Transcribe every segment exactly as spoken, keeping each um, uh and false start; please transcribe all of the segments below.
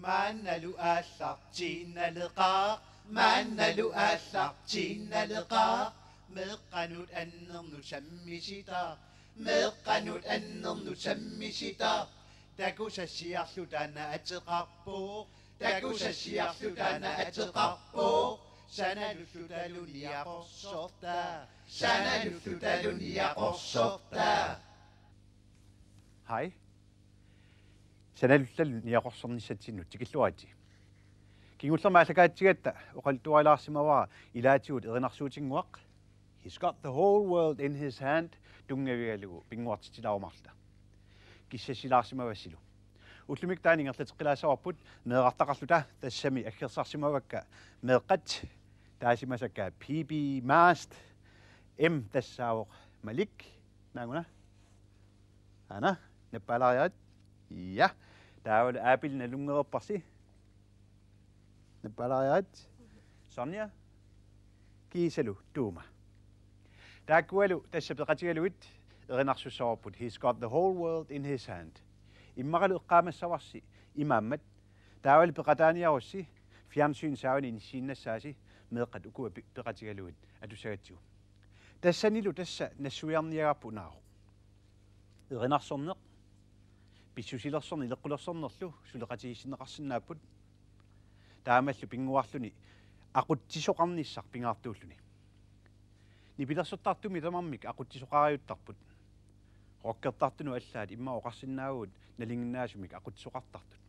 Maannalu aallartiinnaleqaaq, maannalu aallartiinnaleqaaq, meeqqanut annernut sammisitaq, meeqqanut annernut sammisitaq, takusassiarlu taanna ateqarpoq, takusassiarlu taanna ateqarpoq, sanalullutalu niaqorsorta, sanalullutalu niaqorsorta. Hej. Sanalullalu niaqorsornissatsinnut tikilluaritsi. Kingullermik aallakaatitsigatta oqaluttuarilaarsimavara ilaatigut erinarsuutinnguaq. He's got the whole world in his hand, tunngavigalugu pinnguartitsilaarumaarluta. Kissassilaarsimavassilu. Ullumikkut taanna ingerlateqqilaassavarput meerartaqarluta, tassami aggersarsimavakka meeqqat taasimasakka P B Mast, M tassaavoq Malik, naaguna? Aana, nappaalaariarit. Ja. Taavalu Aapil nalunngereerparsi. Nappaalaariarit. Sonja. Kiisalu Tuuma. Taakkualu tassa peqatigalugit erinarsussavarput He's got the whole world in his hand. Immaqalu eqqaamassavarsi imaammat. Taavalu peqataaniarussi fjernsyn saavani inissiinnassaasi, meeqqat ukua pe-, peqatigalugit atussagatsigu. Tassanilu tassa nassuiarniagarput unaavoq. Erinarsorneq, pissusilersorneq ileqqulersornerlu suleqatigiissinneqarsinnaapput. Taamalu pinnguarluni aqutsisoqarnissaq pingaartuulluni. Nipilersortartumi tamarmik aqutsisoqarajuttarput. Rockertartunut allaat immaqa oqarsinnaavugut nalinginnaasumik aqutsisoqartartut.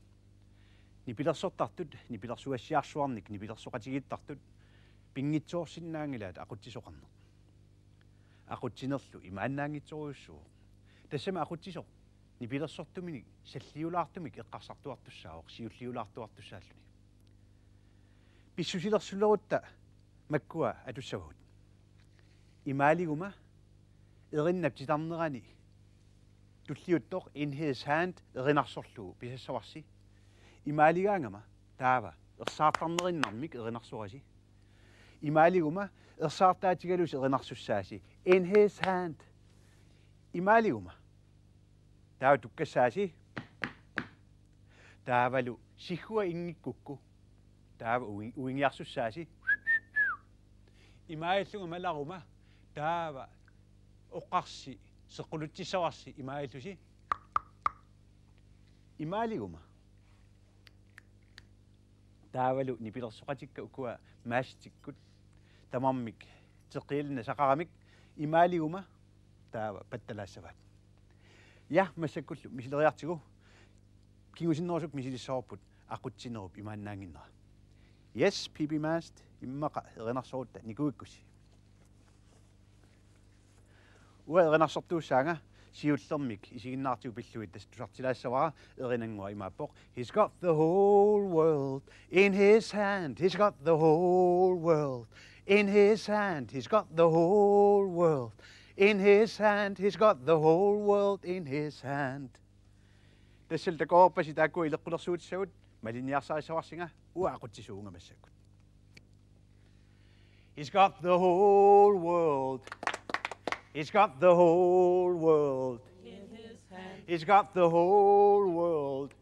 Nipilersortartut, nipilersugassiarsuarnik nipilersoqatigiittartut, pinngitsoorsinnaanngilaat aqutsisoqarneq. Aqutsinerlu imaannaanngitsorujussuuvoq. Tassami aqutsisoq nipilersortuminik salliulaartumik eqqarsartuartussaavoq, siulliulaartuartussaalluni. Pissusilersulerutta makkua atussavagut. Imaaliguma erinnap titarnerani tulliuttoq in his hand erinarsorlugu pisassavarsi. Imaaligaangama taava ersaartarnerinnarmik erinarsorasi. Imaaliguma ersaartaatigalusi erinarsussaasi in his hand. Imaaliguma taava tukkassaasi. Taavalu siggua inngikkukku taava uin-, uingiarsussaasi. Imaallunga malaruma taava oqarsi seqqulutsissavarsi imaallusi. Imaaliguma taavalu nipilersoqatikka ukua Mastikkut tamarmik teqqialinnassaqaramik imaaliguma taava pattalaassavaat. Ja, massakkullu misileriartigu kingusinnerusukkut misilissavarput aqutsinerup imaannaannginnera. Yes, P B Mast, immaqa erinarsorutta nikuikkussi. Uanga erinarsortuussaanga siullermik isiginnaartigut pillugit tassa tusartilaassavara. Erinannguaq imaappoq: He's got the whole world in his hand. He's got the whole world in his hand. He's got the whole world in his hand. He's got the whole world in his hand. Tassalu takoreerpasi taakkua ileqqulersuutissagut, malinniarsarissavarsinga, uanga aqutsisuuvunga massakkut. He's got the whole world. He's got the whole world. In his hand. He's got the whole world.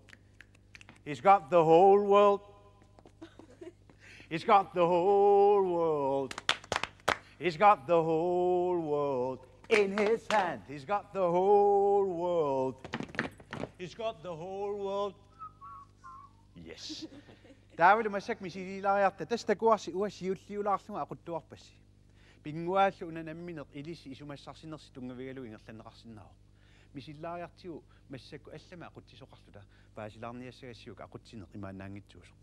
He's got the whole world. He's got the whole world. He's got the whole world in his hand. He's got the whole world. He's got the whole world. Yes. Taavalu massakkut misiliilaariarta, tassa takuarsi uanga siulliulaarlunga aquttuarpassi. Pinnguaallu una nammineq ilissi isumassarsinersi tunngavigalugu ingerlanneqarsinnaavoq. Misilaariartigu massakkut allamik aqutsisoqarluta paasilaarniassagassiuk aqutsineq imaannaanngitsuusoq.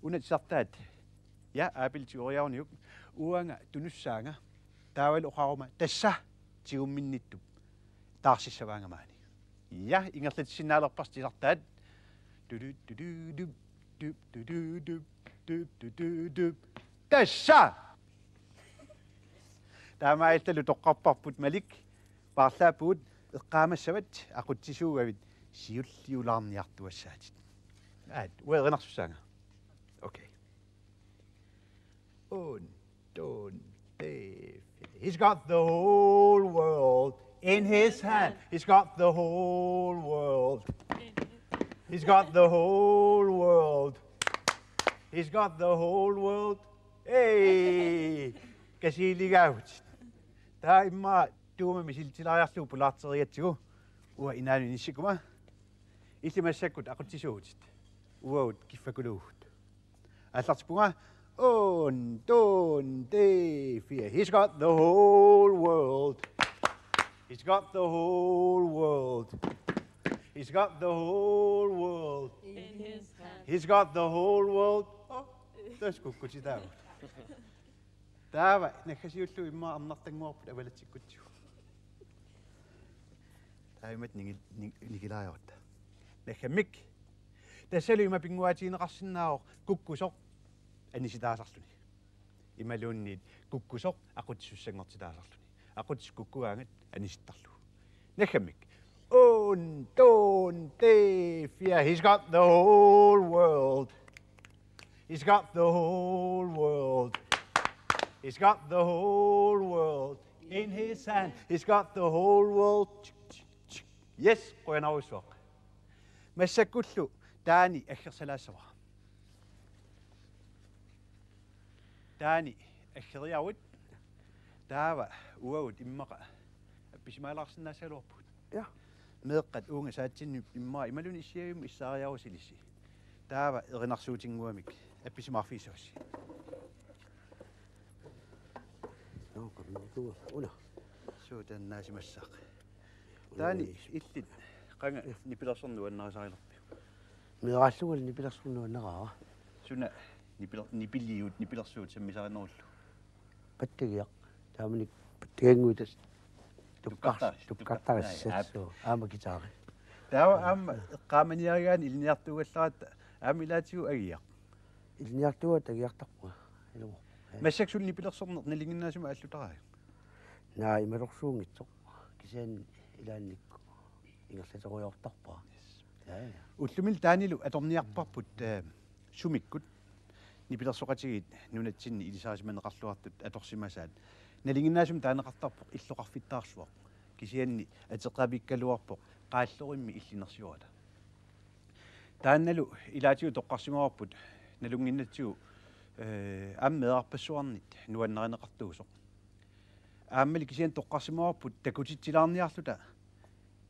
Una titartaat, ja, Aapil tigoriaruniuk, uanga tunussaanga, taavalu oqaruma tassa tigumminnittup taarsissavaanga maani. Ja, ingerlatissinnaalerparsi titartaat. Tudu, tudu, dup, dup, tudu, dup, dup, tudu, dup. Tassa! Taamaallalu toqqarparput Malik, paarlaappugut, eqqaamassavat aqutsisuugavit siulliulaarniartuassaatit. Aat, uanga erinarsussaanga. Okay. Un, tun, te, fi. He's got the whole world in his hand. He's got the whole world. He's got the whole world. He's got the whole world. Hey! Kasiiligaavut. Taava immaqa Tuuma misilitsilaariarlugu pulaarterigatsigu uanga inaanut inissikkuma. Illit massakkut aqutsisuuvutit. Uagut kiffakuluuvugut. Aallartippunga. Un, to, tre, fire. He's got the whole world. He's got the whole world. He's got the whole world. In his hand. He's got the whole world. Oh, tassa kukkutitaavoq. Taava naggasiullugu immaqa arnartannguarput avalatsikkutsigu. Taava imatut nigil-, ni-, nigilaarutta. Naggammik. Tassalu ima pinnguaatigineqarsinnaavoq kukkusoq anisitaasarluni. Imaluunniit kukkusoq aqutsisussanngortitaasarluni. Aqutsisut kukkugaangat anisittarlugu. Naggammik. Un, to, tre, fire. He's got the whole world. He's got the whole world. He's got the whole world in his hand. He's got the whole world. Yes, qujanarsuaq. Massakkullu taani aggersalaassavara. Taani aggeriaruit taava uagut immaqa appisimaalaarsinnaassaluarpugut. Ja. Meeqqat uunga saatsinnut immaqa imaluunniit issiavimmut issaariarusilissi. Taava erinarsuutinnguamik appisimaarfigissavassi. Nå, kom nu, du, under. Suut annaasimassaaq. Taani illit qanga nipilersorneq nuannarisalerpiuk? Meeraallungali nipilersorneq nuannaraara. Suna nipiler-, nipiliut, nipilersuut sammisarinerullu? Pattagiaq. Taamanikkut pattagiannguit tassa. Tukkar-, tukkartaris-, tukkartarissassu. Tukkartaris-, aap. Aamma guitari. Taava aamma eqqaamaniarigaanni ilinniartuugallaratta aamma ilaatigut agiaq. Ilinniartuugatta agiartarpunga. Ilumut. Massakkut suli nipilersorneq nalinginnaasumik aallutarajuk? Naa, imatorsuunngitsoq. Kisianni ilaannikkut ingerlaterujoortarpara. Ja, ja. Ullumi taannilu atorniarparput, eh, sumikkut nipilersoqatigiit nunatsinni ilisarisimaneqarluartut atorsimasaat. Nalinginnaasumik taaneqartarpoq illoqarfittaarluaq. Kisianni ateqavikkaluarpoq qaallorimmi illinersiorata. Taannalu ilaatigut toqqarsimavarput nalunnginnatsigu, eh, aamma meerarpassuarnit nuannarineqartuusoq. Aammali kisianni toqqarsimavarput takutitsilaarniarluta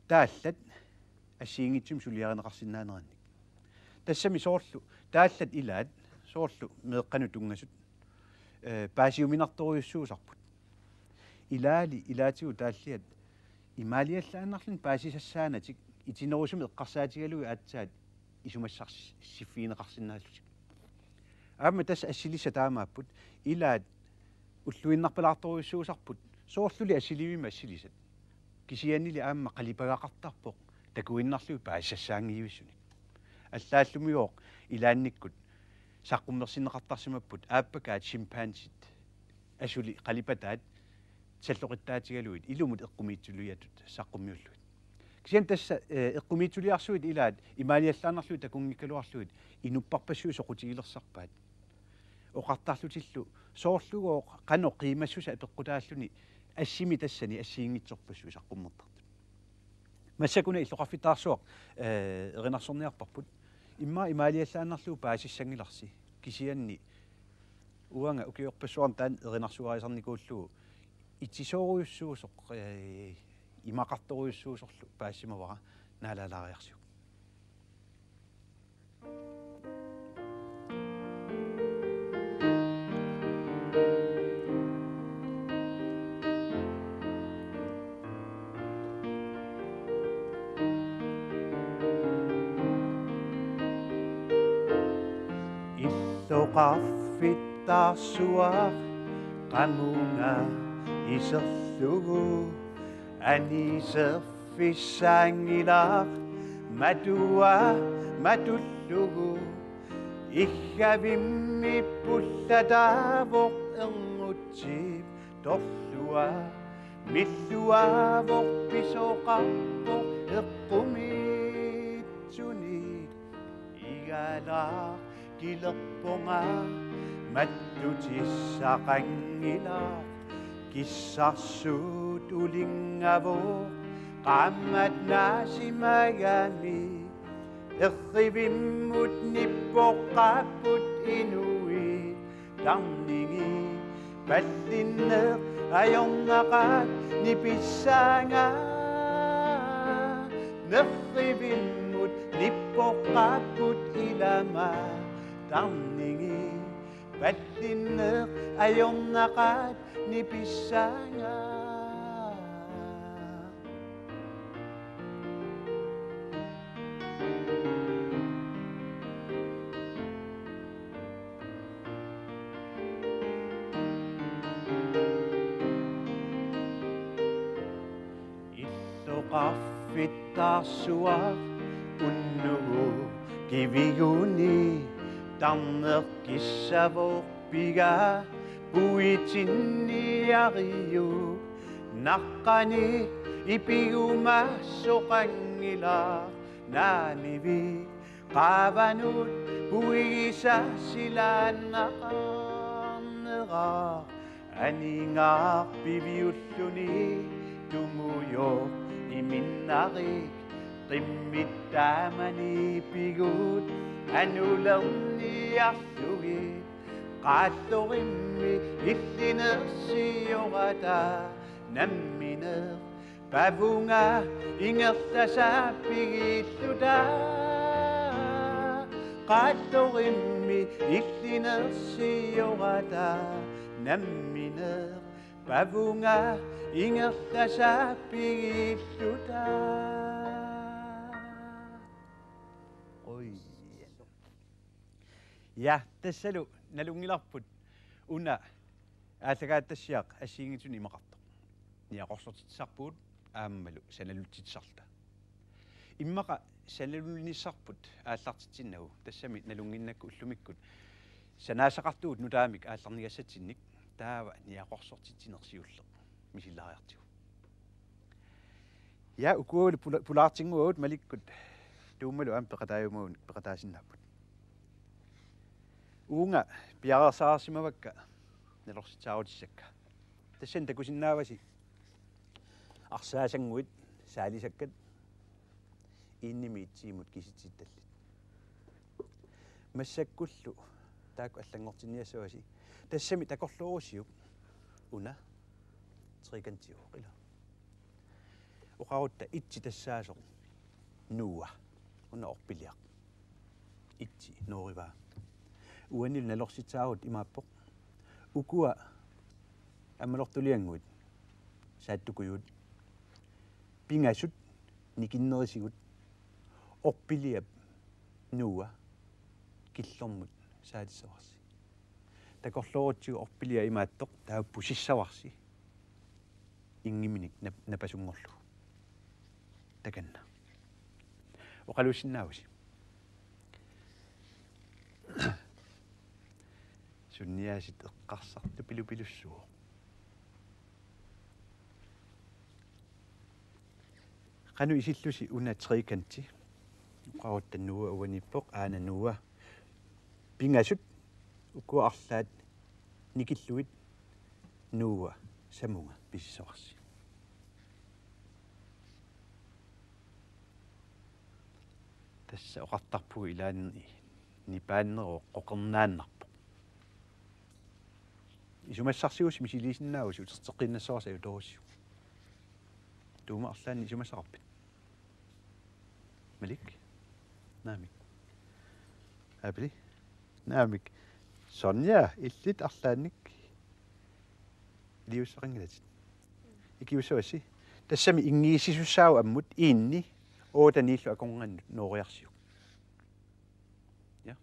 taallat assigiinngitsumik suliarineqarsinnaanerannik. Tassami soorlu taallat ilaat, soorlu meeqqanut tunngasut, eh, paasiuminartorujussuusarput. Ilaali, ilaatigut taalliat imaaliallaannarluni paasisassaanatik itinerusumik eqqarsaatigalugit aatsaat isumassarsiffigineqarsinnaallutik. Aamma tassa assilissat taamaapput, ilaat ulluinnarpalaartorujussuusarput, soorluli assiliivimmi assilisat. Kisiannili aamma qalipagaqartarpoq takuinnarlugit paasisassaanngivissunik. Allaallumigooq ilaannikkut saqqummersinneqartarsimapput aappakaat chimpansit asuli qalipataat salloqittaatigalugit ilumut eqqumiitsuliatut saqqummiullugit. Kisianni tassa, eh, eqqumiitsuliarsuit ilaat imaaliallaannarlugit takunngikkaluarlugit inupparpassuit soqutigilersarpaat. Oqartarlutillu soorlugooq qanoq qiimassusaa peqqutaalluni assimi tassani assigiinngitsorpassuit saqqummertartut. Massakkuna illoqarfittaarsuaq, eh, erinarsorniarparput. Immaqa imaaliallaannarlugu paasissanngilarsi. Kisianni uanga ukiorpassuarni taanna erinarsuarisarnikuullugu itisoorujussuusoq, eh, imaqartorujussuusorlu paasisimavara naalaalaariarsiuk. Illoqarfittaarsuaq qamunga iserlugu aniserfissaanngilaq, matua matullugu. Iggavimmi pullataavoq erngutsip torlua, milluaavoq pisoqarpoq eqqumiitsunik. Igalaaq kilerpunga mattutissaqanngilaq, kissarsuut ulinngavoq qaammat naasimagami. Errivimmut nippoqqaapput inuit tarningi. Pallinneq ajornaqaat nipissaanga. Nerrivimmut nippoqqaapput ilama tarningi. Pallinneq ajornaqaat nipissaanga. Illoqarfittaarsuaq unnugu kiviguni tarneq kissavoq piga puitinniariuk naqqani ipigumasoqanngilaq naamivik qaavanut puigisaq silaannaqarneraq. Aningaaq piviulluni tumujoq iminnarik qimmit taamani pigut anulerniarlugit. Qaallorimmi illinersiorata nammineq pavunga ingerlasaaq pigiilluta. Qaallorimmi illinersiorata nammineq pavunga ingerlasaaq pigiilluta. Oj. Ja, tassalu nalunngilarput una aallakaatitassiaq assigiinngitsunik imaqartoq. Niaqorsortitsisarpugut aammalu sanalutsitsisarluta. Immaqa sanalunissarput aallartitsinnagu, tassami nalunnginnakku ullumikkut sanaassaqartugut nutaamik aallarniassatsinnik, taava niaqorsortitsineq siulleq misilaariartigu. Ja, ukuugalu pula-, pulaartinnguagut Malikkut Tuumalu aamma peqataajumagu-, peqataasinnaapput. Uunga piareersaarsimavakka nalorsitsaarutissakka. Tassani takusinnaavasi arsaasannguit saalisakkat iinni miitsiimut kisitsittallit. Massakkullu taakku allanngortinniassavasi. Tassami takorloorussiuk una trekantiuvoq, ilaa. Oqarutta etsi tassaasoq Noah. Una orpiliaq. Etsi noorivaa. Uanilu nalorsitsaarut imaappoq: ukua ammalortuliannguit saattukujuut. Pingasut nikinnerisigut orpiliap Noah killormut saalissavarsi. Takorloorutsigu orpiliaq imaattoq: taava pusissavarsi inngiminik nap-, napasunngorlugu. Takanna. Oqaluussinnaavusi. Sunniaasit eqqarsartupilupilussuuvoq. Qanoq isillusi una trekanti? Oqarutta Noah uaniippoq, aana Noah. Pingasut ukua arlaat nikillugit Noah samunga pisissavarsi. Tassa oqartarpugut ilaanni nipaanneruvoq, qoqernaannarpoq. Isumassarsiusi misiliisinnaavusi, uterteqqiinnassavarsi ajutoorussi. Tuuma, arlaannik isumassaqarpit? Malik? Naamik. Abili? Naamik. Sonja, illit arlaannik iliussaqanngilatit. Ikiussavassi. Tassami inngiissisussaavoq ammut, iinni otte-niillu akornannut nooriarsiuk. Ja.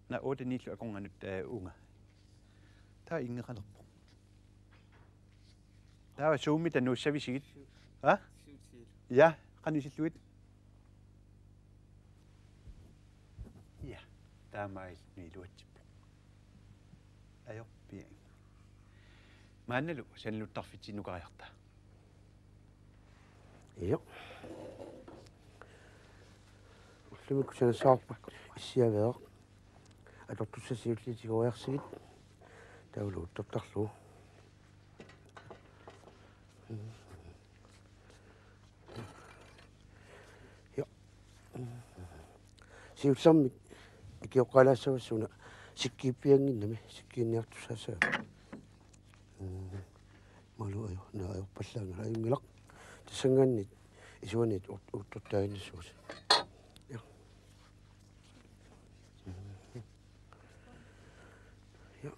Naa, otte-niillu akornannut, eh, uunga. Taava inngeqalerpoq. Taava Zoomita nuussavisigit. Ha? Ja, qanoq isillugit? Ja, taamaalilluni iluatsippoq. Ajorpiaq. Maannalu sanaluttarfitsinnukariarta. Ja. Ullumikkut sanassavarput issiaveeq. Atortussat siulliit tigoriarsigit. Taavalu uttortarlugu. Siullermik ikioqqaalaassavassi una sikkiippiannginnami, sikkiinniartussaassagami. Mm. Malu ajo, na ajorpallaanngilaq, ajunngilaq. Tassanngaanniit isuaniit uut-, uuttortaaginnassuusi. Ja. Mm. Ja.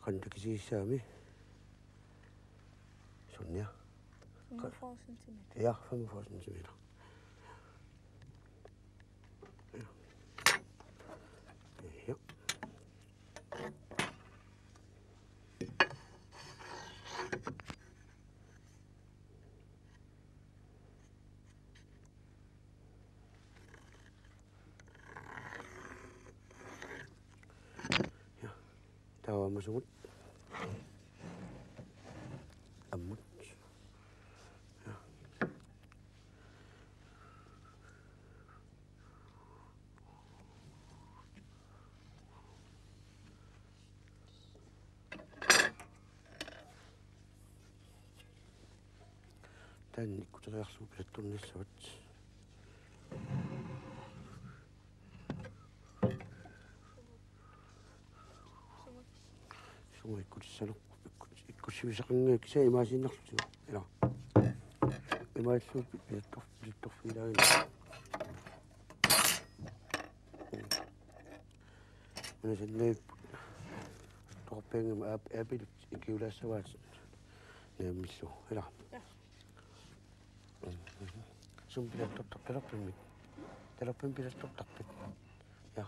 Qanoq takitigissavarmi? Sunnia? Femogfyrre centimeter. Ja, femogfyrre centimeter. Ja. Ja. Ja. Taava ammasugut. Ammut. Ja. Taanna ikkuteriarlugu pilattornissavat. Sumut ikkutissanerput, ikku-, ikkussivisaqanngilaq kisianni imaasiinnarlutigu. Ila. Imaallugu pi-, pilattor-, pilattorfigilaarlugit. Una sannavipput. Toqorpianngimmat aap-, aapilut ikiulaassavaatit. Naammillugu. Ila. Ja. Sumut pilattortarpit, talerpimmik? Talerpimmik pilattortarpit? Ja.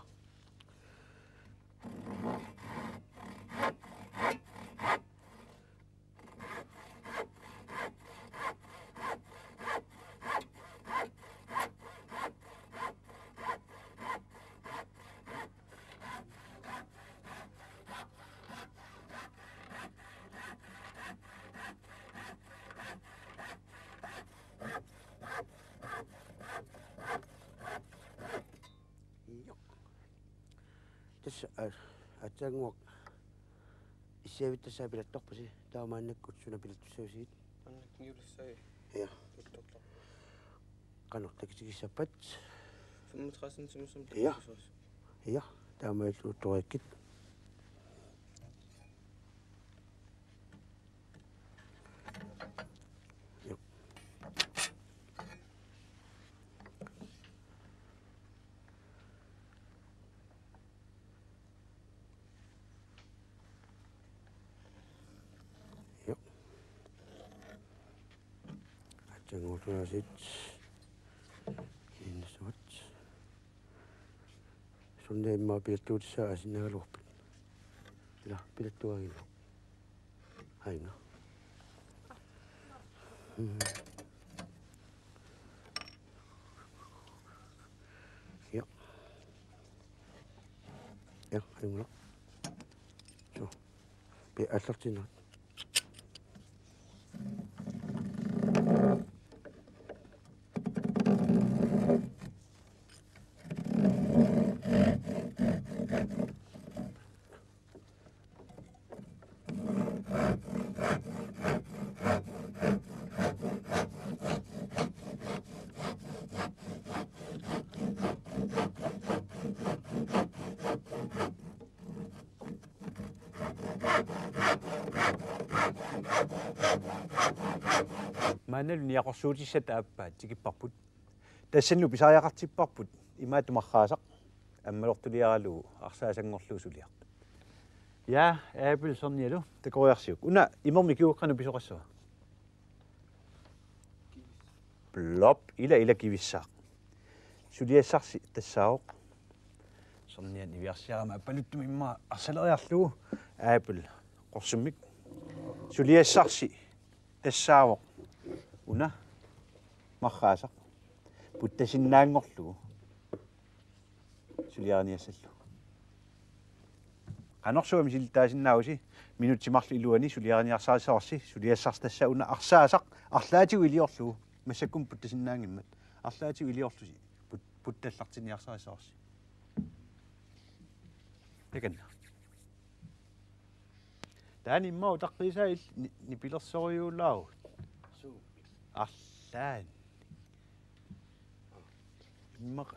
Joo. Tassa, aa, aatsaannguaq issiavittassaa pilattorpasi, taava maannakkut suna pilattussavisigit? Maannakkut niulissavi. Ja. Pilattortar. Qanoq takitigissappat? Femogtredive centimeter som. Ja. Pilattussavisigit. Ja, taamaalillugu uuttoriakkit. Joo. Joo. Aatsaannguaq tunaasit. Kiinnassavaat. Sunniat immaqa pilattuutissaat aasinnagaluarput. Ila, pilattuaanngilagut. Aajuna. Mm. Ja. Ja, aajuna. Suu. Pi-, aallartinnarit. Maannalu niaqorsuutissat aappaat tikipparput. Tassannut pisariaqartipparput imaattumik arraasaq ammalortuliaralugu arsaasanngorlugu suliartoq. Ja, Abel Sonnialu takoriarsiuk. Una imermik kiukkana pisoqassava? Plop, ila, ila kivissaaq. Suliassarsi tassaavoq. Sonniat niviarsiarama appaluttumik immaqa arsaleriarlugu. Abel qorsummik. Suliassarsi tassaavoq. Una marraasaq. Puttasinnaanngorlugu. Suliariniassallugu. Qanorsuaq misilittaasinnaavusi, minutsit marluk iluanni suliariniarsarissavarsi, suliassarsi tassa una arsaasaq, arlaatigut iliorlugu, massakkut puttasinnaanngimmat, arlaatigut iliorlusi, put-, puttallartinniarsarissavarsi. Takanna. Taanna immaqa utaqqiisaa il-, ni-, nipilersorujuulaaruit. Suu. Arlaannik. Immaqa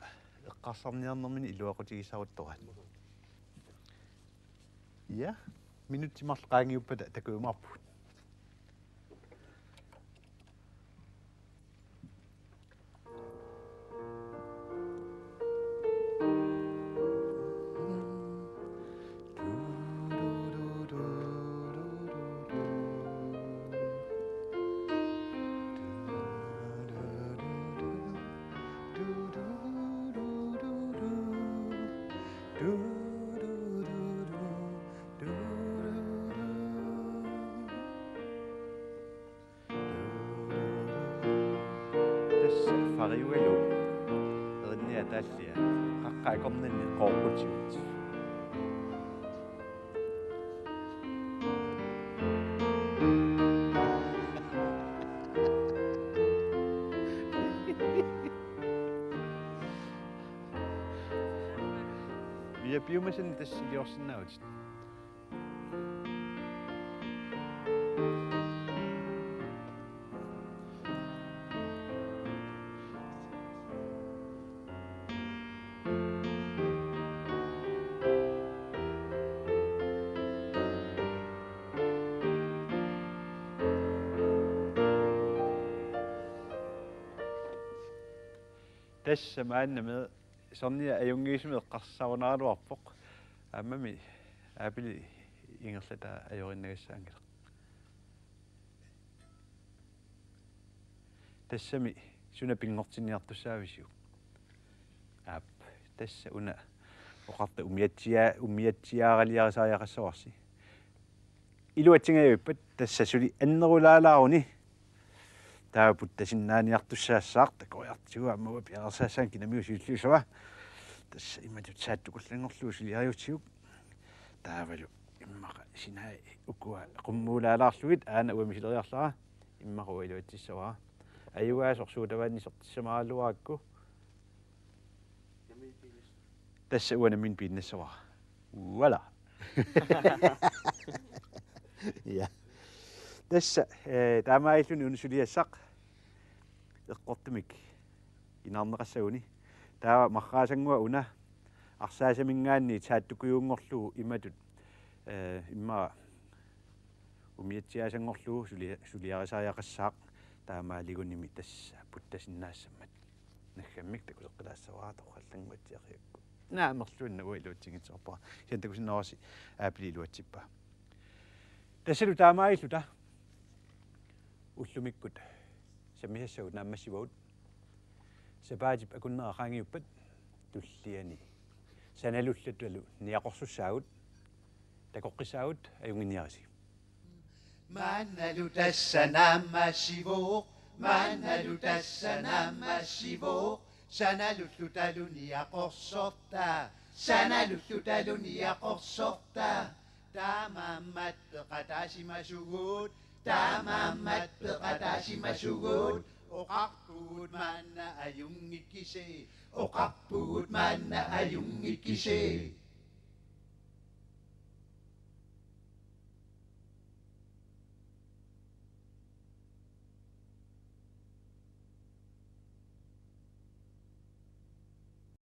eqqarsarniarnermini iluaqutigisaruttoraat. Ja, minutsit marluk qaangiuppata takujumaarpugut. Tassa fariugalu erinniat taallia qaqqat akornanni qooqqutigut. Mia piumasannik tassa iliorsinnaavutit. Tassa maannami Sonja ajunngiisumik eqqarsarunaraluarpoq. Aammami aapili ingerlataa ajoriinnagassaanngilaq. Tassami suna pinngortinniartussaavisiuk? Aap, tassa una oqarta umiatsia-, umiatsiaaraliarisariaqassavarsi. Iluatsingajuippat tassa suli annerulaalaaruni. Taava puttasinnaaniartussaassaaq, takoriartigu aamma uanga piareersaassaan kinamigut siulliussava. Tassa imatut saattukullanngorlugu suliariutsigu. Taavalu immaqa sinai ukua qummuulaalaarlugit aana uanga misileriarlara. Immaqa uanga iluatsissavara. Ajugaasoq suutavaanni isertissamaraluarakku. Tassa uanga nammineq piinnassavara. Voilà. Ja. Tassa, eh, taamaalilluni una suliassaq eqqortumik kinaarneqassaguni. Taava marraasannguaq una arsaasaminngaanniit saattukujuunngorlugu imatut, eh, immaqa umiatsiaasanngorlugu sulia-, suliarisariaqassaaq taamaaligunimi tassa puttasinnaassammat. Naggammik takuseqqilaassavara torrallannguatsiarigakku. Naamerluinnaq uanga iluatsinngitsoorpara. Kisianni takusinnaavarsi aapili iluatsippaa. Tassalu taamaalilluta ullumikkut sammisassagut naammassivagut. Sapaatip akunnera qaangiuppat tulliani sanalullutalu niaqorsussaagut. Takoqqissaagut, ajunnginniarisi. Maannalu tassa naammassivoq, maannalu tassa naammassivoq, sanalullutalu niaqorsorta, sanalullutalu niaqorsorta. Taamaammat peqataasimasugut, taamaammat peqataasimasugut, oqarpugut maanna ajunngikkisi, oqarpugut maanna ajunngikkisi.